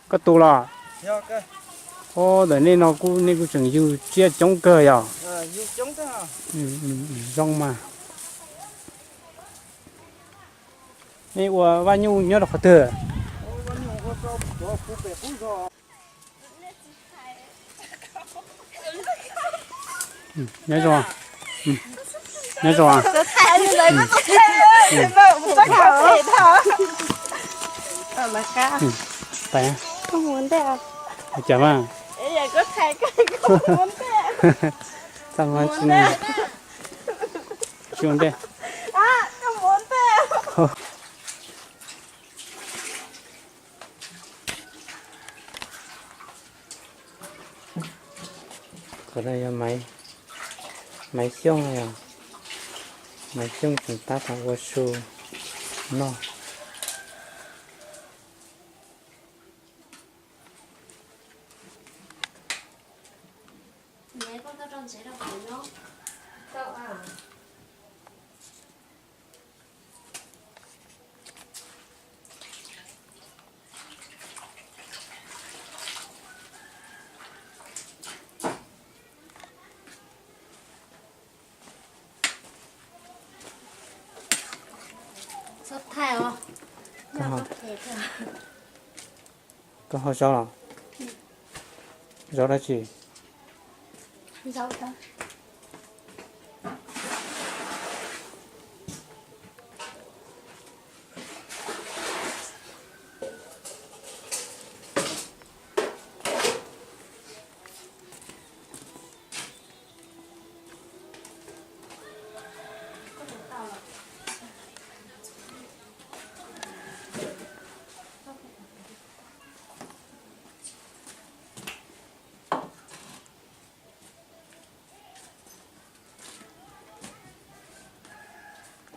Koj tu los? Ntawm nej no kuj, nej kuj tseem yug tsiaj coob kawg yog? Zoo mas. Nej ua Vaj Nyuj nyob rau qhov twg? Nyob zoo, nyob zoo. Cas mas, txaj mas tsis ua ntej. Qhov no yog Maiv Xyooj, Maiv Xyooj tseem tab tom ua su noj. Koj ho zaub los? Zaub dab tsi?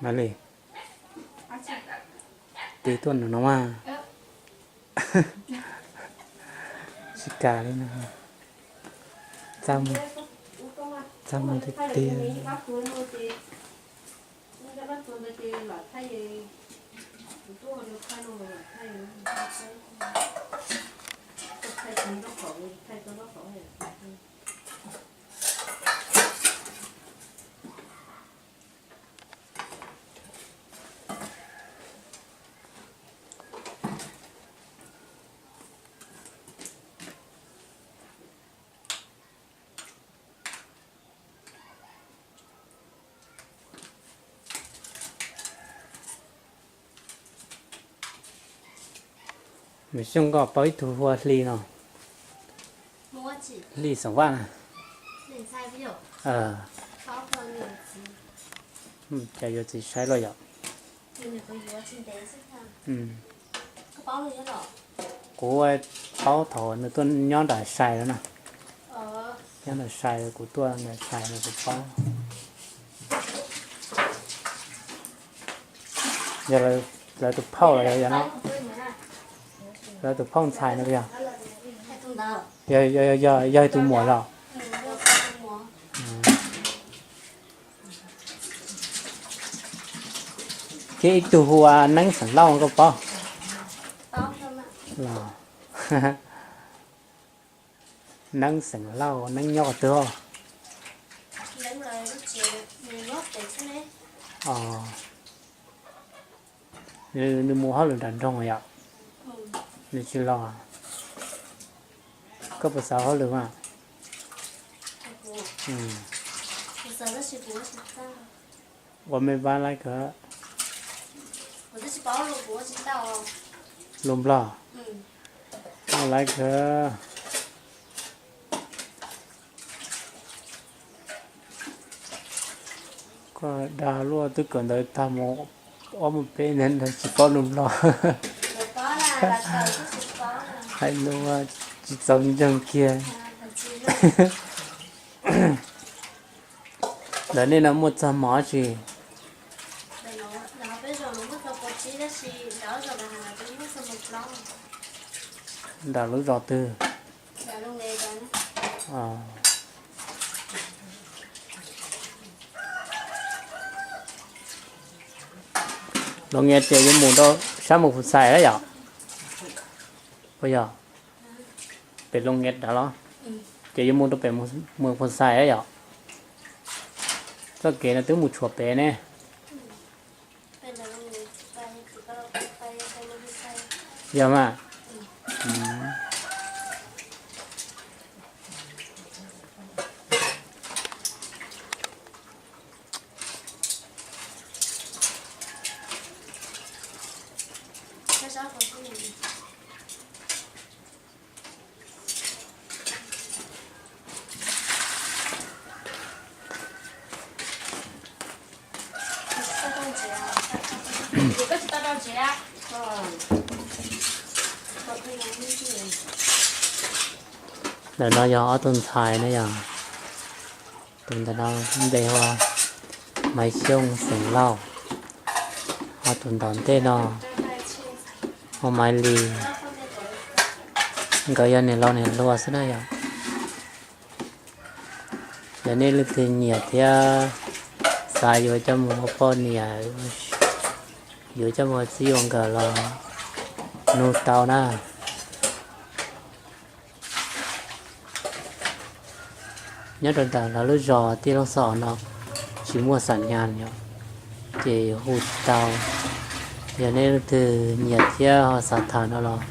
Maiv Lis, tig tuaj no mas tsis kam li no. Txaj muag tiag tiag. Maiv Xyooj, koj paub ib tug hu ua Hli no, Hli Xeem Vaj na. Cas yuav txiv saib los yom? Kuv paub thaum nws tuaj nyob nram Sai lawm na. Nyob nram Sai, kuv tuaj nram Sai los kuv paub. Yog lawv tus phauj los yog no, lawv tus phauj ntxhais no yog, yog tus muam los? Thiab ib tug hu ua Neeb Xeem Lauj, koj paub los? Neeb Xeem Lauj, Neeb nyob qhov twg? Nws mus hauj lwm nram nroog yom? Nws tsis los? Koj puas xav hauj lwm mas? Ua me vab laib kawg. Lus Nplog, ua laib kawg. Koj dag luaj, twb kawm ntawv tag mus ob mus peb ntawd tsis paub lus Nplog. Hais lus tsis txaus ntseeg kiag. Ntawm nej no muaj txog mov tsis? Nram lub zos twg? Luag nyias tias yuav mus rau sab Mus Phus Xais lawm yom? Puas yog? Pem Loos Nyias Dav los? Ces yuav mus rau pem Muas Phoo Xais yom? Txoj kev no twb mus tshuav pem ne. Yog mas. Ntawm no yog ob tug ntxhais na yog, tus ntawm no npe hu ua Maiv Xyooj xeem Lauj, ho tus ntaus ntej no hu ua Maiv Lis. Nkawd yog niam laus niam hluas xwb na yom. Yog nej leej twg nyiam thiab xav yuav coj mus ua poj niam, yuav coj mus ua txij ua nkawm los nug tau na. Nyob rau ntawm lawv lub zos Tij Looj Xos no tsis muaj xam nyas yom, ces hu tsis tau. Yog nej leej twg nyiam thiab ho xav tham no los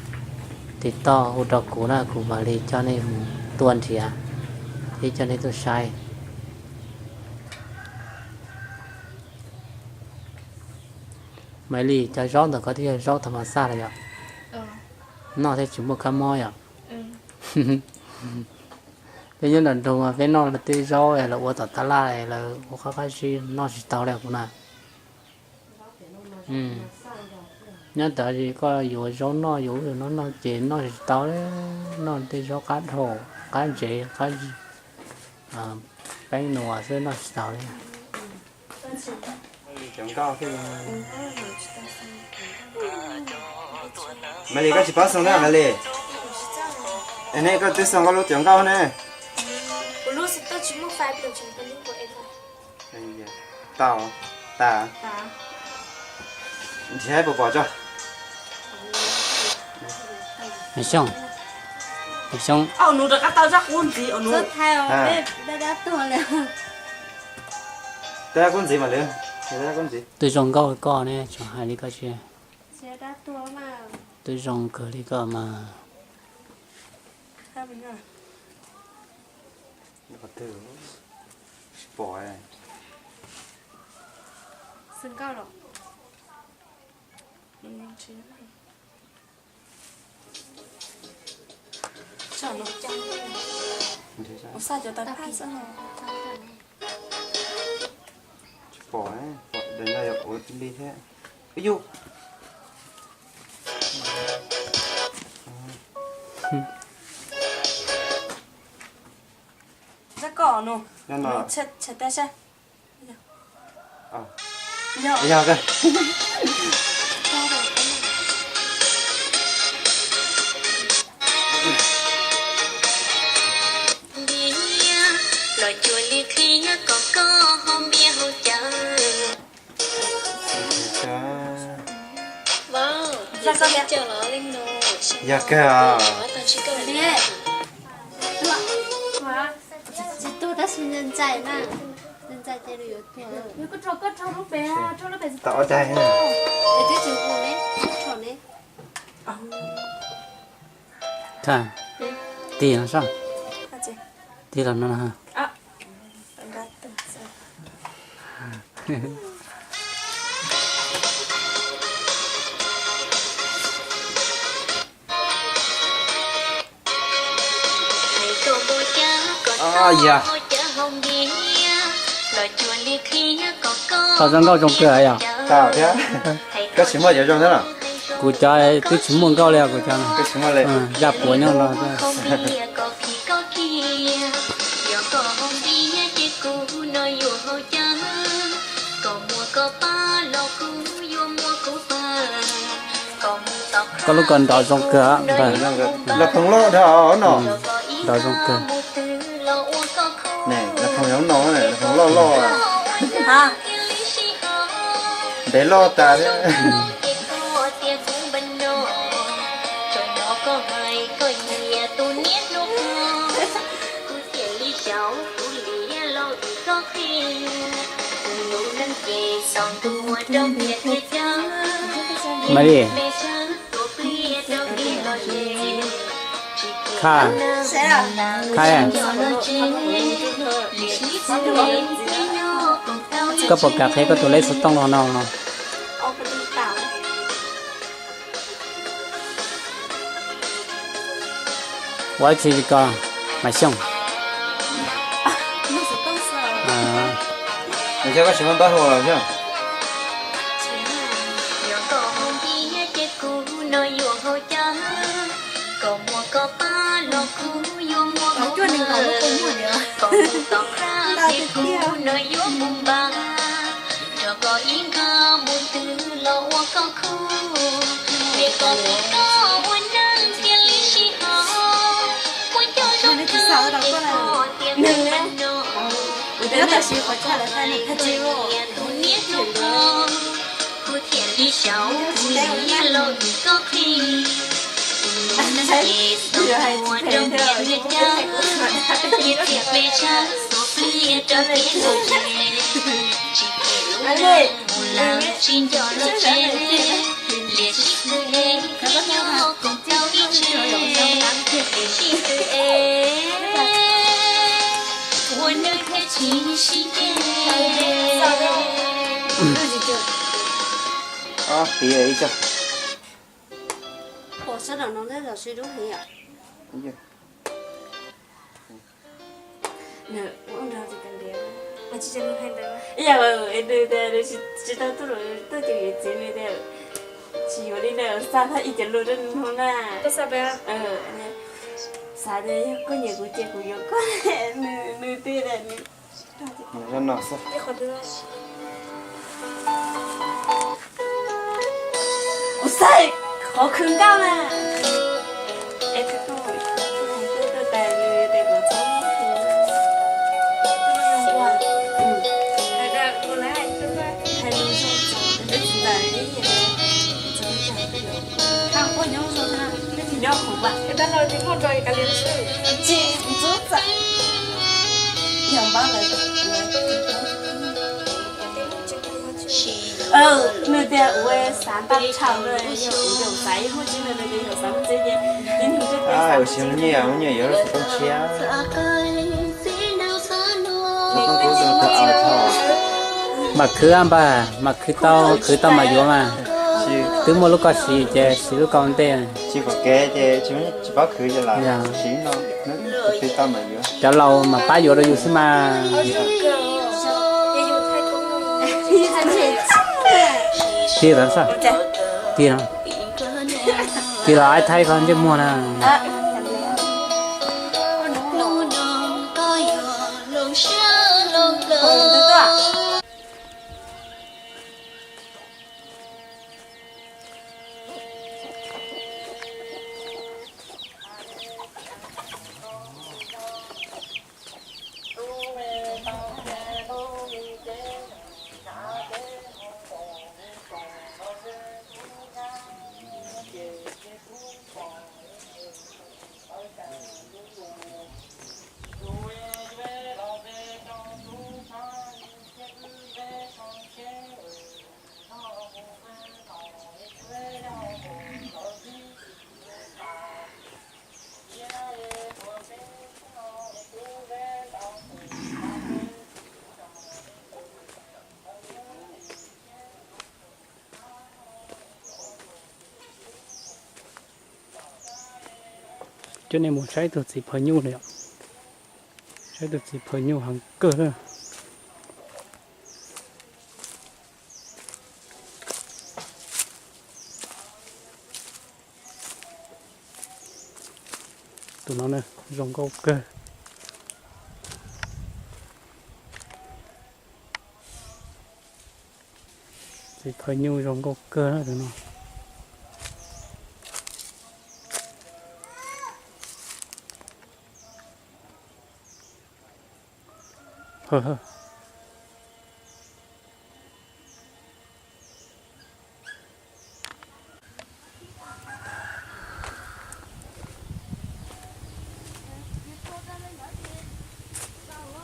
tiv toj hu rau kuv na, kuv mam li coj nej mus tuaj nrhiav thiab coj nej tuaj saib. Maiv Lis, cov zaub ntawm koj twb yog zaub tha mas xaj los yom? Noj thiaj tsis muaj kab mob yom? Peb nyob nram nroog mas peb noj tej zaub lawv ua tom tab laj lawv ua qab qab zib noj tsis tau li kuv na. Nyob tod koj yuav zaub noj yuav ub yuav no noj ces noj tsis tau li, noj tej zaub qab dhau, qab ntsev, qab peeb nua xwb noj tsis tau li. Maiv Lis, koj tsis paub xoo na Maiv Lis? Es ne koj twb xoo koj lub cov nkauj ne. Tau, tas. Nrhiav puas pom tso. Xyooj, Xyooj. Twb zoo nkauj li koj ne, tseem hais li koj tsis. Twb zoo kawg li koj mas. Tsis pom, pom li thiab. Yus, Yog kawg. Tsis tuag tab sis ntshai ntshai na, ntshai ntshai ces yuav tuag. Tau ob daig. Twb tsis mus ne, tsis tshua ne. Tig no sab, tig los no. Yog tau zoo nkauj zoo kawg yog. Tau thiab. Koj tsis muaj cov zoo thiab los? Kuv cov twb tsis muaj nkauj li os, kuv cov zaj puav nyob no. Koj lub ko nrov zoo kawg. Los phoov loj dhau no. Nrov zoo kawg. Los phoov zoo no, los phoov loj loj. Ntev loj tas thiab. Maiv Lis, Kha, Kha, koj puas kam qhia koj tus lej xov tooj no no? Ua tsi ko, Maiv Xyooj. Nws tsis tau tuaj, tuaj ces yawm txiv nws tias tsis yuav li na, xa thaj ib cov lus rau nws hnub na. Xav tias yog koj nyiam kuv ces kuv yuav koj, nws twb tias nws Ua xaib, qhov khwv nkauj na. Es tus tus tus tus tus tes tes kuv txhob tus hais lus zoo txaus tus txiv ntawd ib yam txaus tag. Nyob kuv mas tsis ntxub txam, yog npab lawv. Nws tias ua xav npaj tshaj, yog kuv xav ib lub tsis nws tias yog xav lub tsev ces tib nus tsev ua si nyiam yuav lub xov tooj tshiab. Mam khwv npaj, mam khwv tau, khwv tau mam yuav mas. Twb muaj lub koj siv ces siv lub koj ua ntej. Tsis pom kev ces tsis pab khwv ces lam siv no, tau mam yuav. Cov laus mam pab yuav rau yus xwb mas. Tig los, tig los, tig los ai thaij koj ntsej muag na. Coj nej mus saib tus txiv phawj nyuj no yom. Saib tus txiv phawj nyuj heev kawg na. Tus no zoo nkauj kawg. Txiv phawj nyuj zoo nkauj kawg na tus no.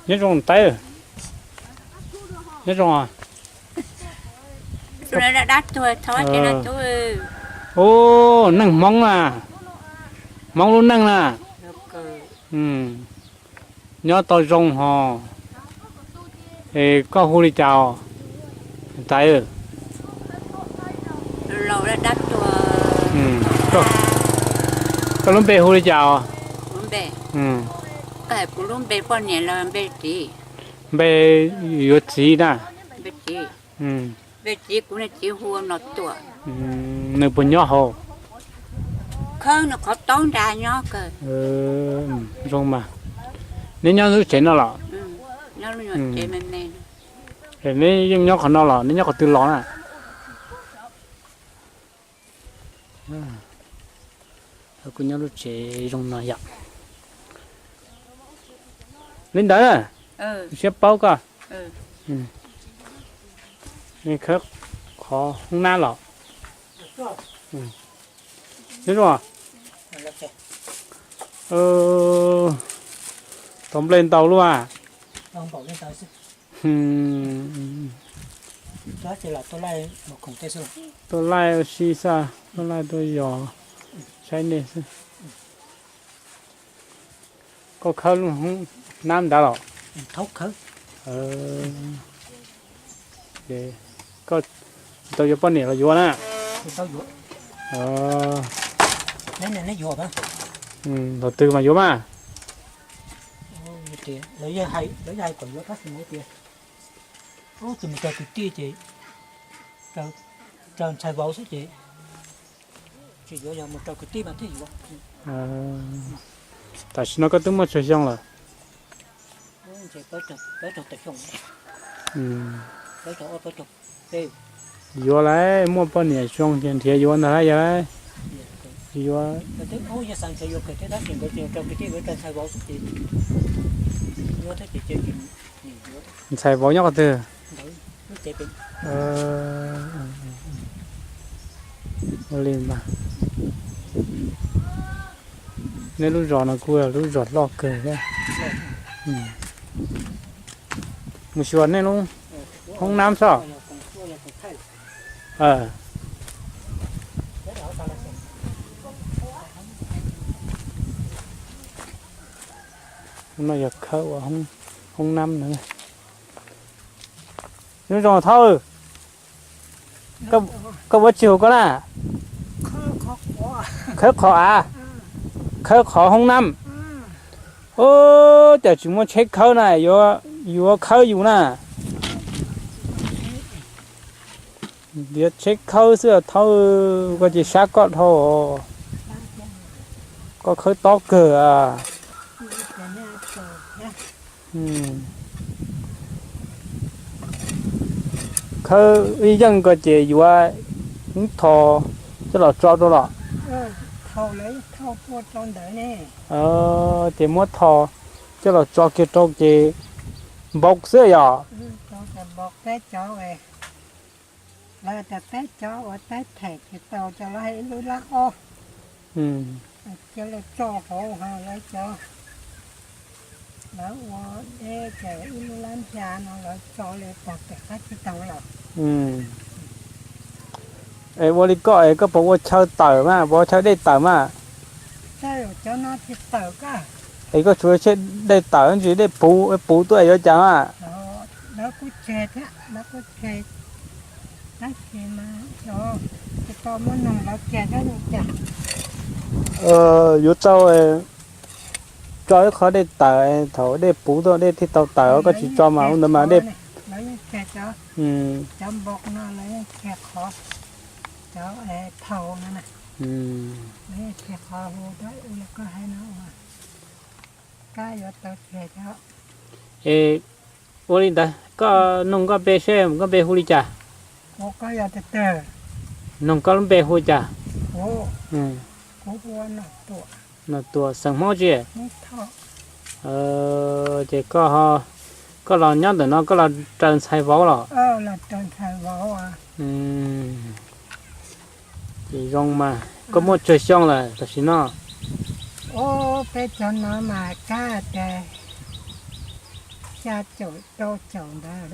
Nyob zoo tais, nyob zoo. Ub, neej Hmoob na, Hmoob lub neej na. Nyob tau zoo hos. Es koj hu li cas os, ntxhais? Koj lub npe hu li cas os? Npe yuav txiv na. Nws puas nyob hauv? Zoo mas. Neb nyob lub tsev no los? Neb yeej nyob qhov no los neb nyob qhov twg los na? Kuv nyob lub tsev zoo no yom. Li ntawd, siab paub koj. Khawb qhov hoob nab los. Tau nplej ntau luaj. Tuaj laij ua si xwb, tuaj laij tuaj yos saib nej xwb. Koj khawb lub hoob nab ntawd los? Koj tsis tau yuav poj niam los yuav na? Thaum twg mas yuav mas? Raws ntxhais vauv xwb ces, raws ntxhais vauv xwb ces tsis yuav, yog mus raws kwv tij mas thiaj yuav. Tam sim no koj twb muaj tsawg xyoo lawm? Yuav lawm, muaj poj niam zoo ces nrhiav yuav ntag lauj, yog lawm. Yuav. Ntxhais vauv nyob qhov twg? Ua li ntag. Nej lub zos no kuj yog lub zos loj kawg thiab. Mus xyuas nej lub hoob nab tso. No yog khawb ua hoob nab no. Nyob zoo Thoj, koj ua tsi hauv koj na? Khawb qhov av, khawb qhov hoob nab. Ub, cas tsis muaj tsheb khawb na, yuav khawb yus na. Yuav tsheb khawb xwb Thoj, koj cia sab koj dhau. Koj khawb tob kawg. Khawb ib yeej ko ces yuav ib thos coj los tso rau los? Ces muab thos coj los tso kiag rau ces npaum xwb yom? Lawv tias peb cov ua teb them tsis tau, cov lawv hais ib lub lab ob, cia lawv tso hauv ho lawv cov, lawv ua deb ces ib lub lab npia no lawv tso li pog pem qab tsis tau los. Es ua li koj es koj puas ua chaw tawm mas, puas ua chaw dej tawm mas? Cov no tsis tawm koj. Es koj tsuas ua chaw dej tawm ntsis dej puv, puv tuaj es yuav cas mas? Lawv kuj tseg thiab, lawv kuj tseg, tab sis mas tsis tau muaj neeg lawv tseg thiab li cas. Yuav tau tso ib qho dej tawm, thaum dej puv tuaj dej thiaj tau tawm, koj tsis tso mas ua ntawd mas dej. Lawv yeej tseg cov, cov npoo no lawv yeej tseg qhov, cov phau no na, lawv yeej tseg qhov hu, ua li koj hais no ua, kab yuav tau tseg cov. Es ua li ntawd koj noog koj npe seb koj npe hu li cas? Noog koj lub npe hu li cas? Nom Tuam, xeem Hmoob tsi? Ces koj, koj los nyob ntawm no koj los raws ntxhais vauv los? Ces zoo mas koj muaj tsawg xyoo lawm tam sim no? Peb cov no mas kab tias xya caum rau caum ntawd.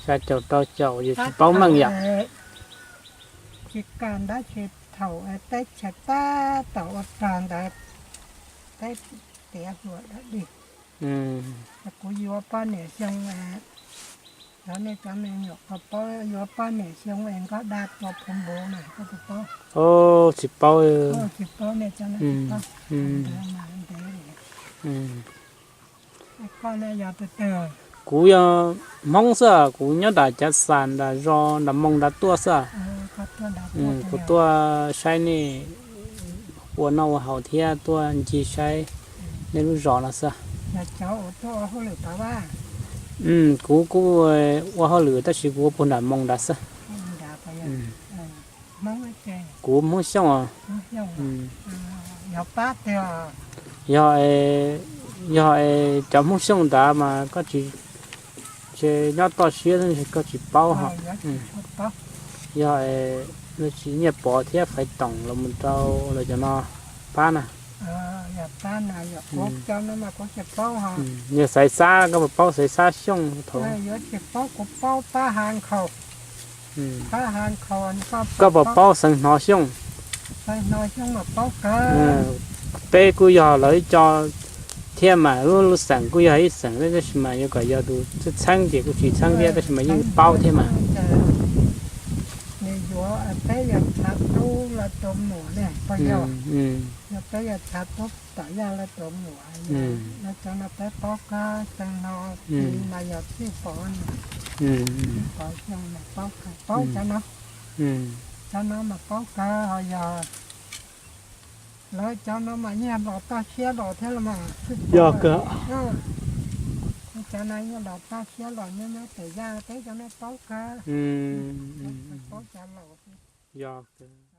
Xya caum rau caum yus tsis paub meej yom. Tsis kam ntawd ces thaum teb chaws tab tom ua rog ntawd, teb tiav hluas dawb dig. Kuv yuav poj niam xyoo, cov nej cov me nyuam qhuav paub, yuav poj niam xyoo es nkoj dab tua phu npuv na, koj puas paub? Tsis paub. Tsis paub nej cov no tsis paub. Koj yog tus twg? Kuv yog Hmoob xwb, kuv nyob nram Cav Xas nram zos nram Moos nrad tuaj xwb. Kuv tuaj saib nej ua noj ua haus thiab tuaj ncig saib nej lub zos no xwb. Kuv kuj ua hauj lwm tab sis kuv ua puag nram Moos nrad xwb. Kuv Hmoob Xyooj os. Yog, yog es cov Hmoob Xyooj nrad mas koj tsis, nyob toj siab koj tsis paub hos. Yog es nyiaj pov thiab faiv toom los mus rau lawv cov no pab na. Yog Xaiv Xab, koj puas paub Xaiv Xab Xyooj thaum? Koj puas paub Xeev Hnov Xyooj? Peb kuj yog lawv ib co thiab mas, lub lub xeem kuj yog ib xeem thiab, tab sis mas yuav kom yog tus txheeb txheeb ces kuj tsis txheeb thiab, tab sis mas yeej paub thiab mas. Nws yuav peb yog chav tub lawv tus muam ne, pog yog, yog peb yog chav tub tom yaj lawv tus muam, lawv cov no peb paub kawg, Xeev Hnov mas yog txij pov, txij pov Xyooj mas paub kawg, paub cov no, cov no mas paub kawg, ho yog lawv cov no mas nyiag los toj siab los thiab los mas. Yog kawg. Cov no nyiag los toj siab los nyob nyob pem yaj, peb cov no paub kawg, paub cov laus. Yog kawg.